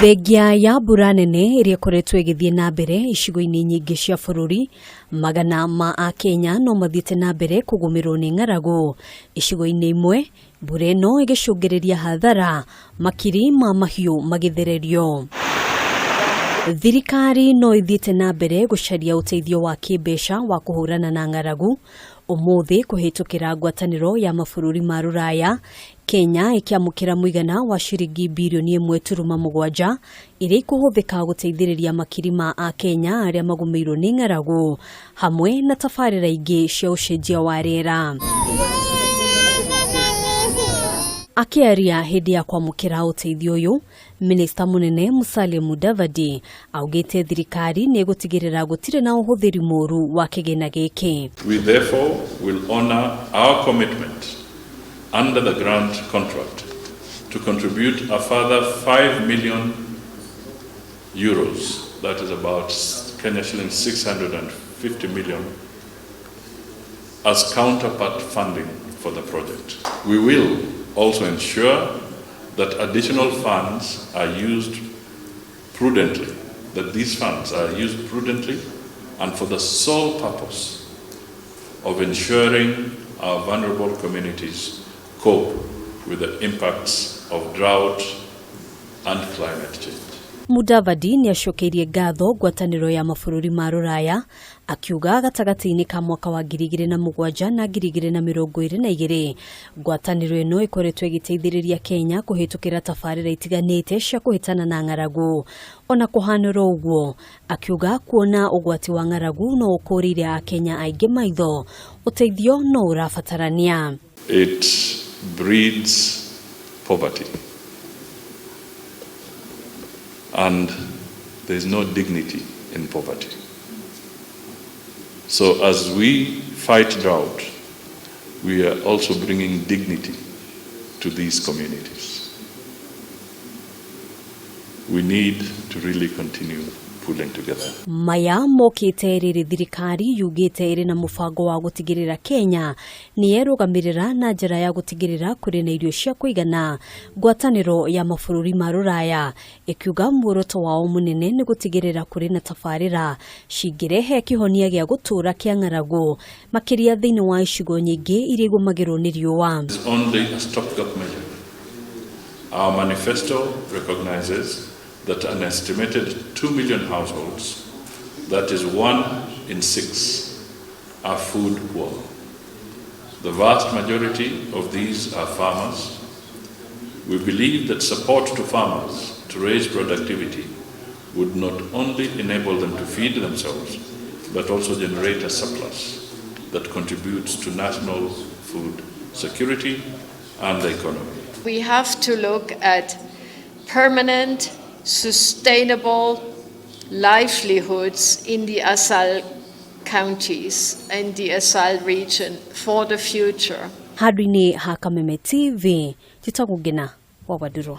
Thengia ya mbura nene ĩrĩa ĩkoretwo ĩgĩthiĩ na mbere icigo-inĩ nyingĩ cia bũrũri, magana ma Akenya no mathiĩte na mbere kũgũmĩrwo nĩ ng'aragu. Icigo-inĩ imwe, mbura ĩno ĩgĩcũngĩrĩria hathara, makiri ma mahiũ magĩthererio. Thirikari no ĩthiĩte na mbere gũcaria ũteithio wa kĩmbeca wa kũhũrana na ng'aragu, ũmũthĩ kũhĩtũkĩra ngwatanĩro ya mabũrũri ma rũraya, Kenya ĩkĩamũkĩra mũigana wa ciringi birioni 1.7 iria ikũhũthĩka gũteithĩrĩria makiri ma Akenya arĩa magũmĩirwo nĩ ng'aragu hamwe na tabarĩra ingĩ cia ũcenjia wa rĩera. Akĩaria hĩndĩ ya kwamũkĩra ũteithio ũyũ, Minista mũnene Musalia Mudavadi augĩte thirikari nĩ ĩgũtigĩrĩra gũtirĩ na ũhũthĩri mũru wa kĩgĩna gĩkĩ. We therefore will honor our commitment under the grant contract to contribute a further 5 million euros, that is about Kenya shillings 650 million, as counterpart funding for the project. We will also ensure that additional funds are used prudently, that these funds are used prudently and for the sole purpose of ensuring our vulnerable communities cope with the impacts of drought and climate change. Mudavadi nĩ acokeirie ngatho ngwatanĩro ya mabũrũri ma rũraya akiuga gatagatĩ-inĩ ka mwaka wa 2007 na 2022 ngwatanĩro ĩno ĩkoretwo ĩgĩteithĩrĩria Kenya kũhĩtũkĩra tabarĩra itiganĩte cia kũhĩtana na ng'aragu. Ona kũhanĩra ũguo, akiuga kuona ũgwati wa ng'aragu no ũkũrĩire Akenya aingĩ maitho, ũteithio no ũrabatarania. It breeds poverty and there is no dignity in poverty. So as we fight drought, we are also bringing dignity to these communities. We need to really continue pulling together. Maya mokĩte rĩrĩ thirikari yugĩte ĩrĩ na mũbango wa gũtigĩrĩra Kenya nĩ yerũgamĩrĩra na njĩra ya gũtigĩrĩra kũrĩ na irio cia kũigana. Ngwatanĩro ya mabũrũri ma rũraya ĩkiuga muoroto wao mũnene nĩ gũtigĩrĩra kũrĩ na tabarĩra cingĩrehe kĩhonia gĩa gũtũũra kĩa ng'aragu makĩria thĩinĩ wa icigo nyingĩ iria igũmagĩrwo nĩ riũa. It's only a stopgap measure. Our manifesto recognizes that an estimated 2 million households, that is 1 in 6, are food poor. The vast majority of these are farmers. We believe that support to farmers to raise productivity would not only enable them to feed themselves, but also generate a surplus that contributes to national food security and the economy. We have to look at permanent, sustainable livelihoods in the ASAL counties and the ASAL region for the future. Handũ-inĩ ha Kameme TV, njĩtagwo Ngina wa Wandũrũ.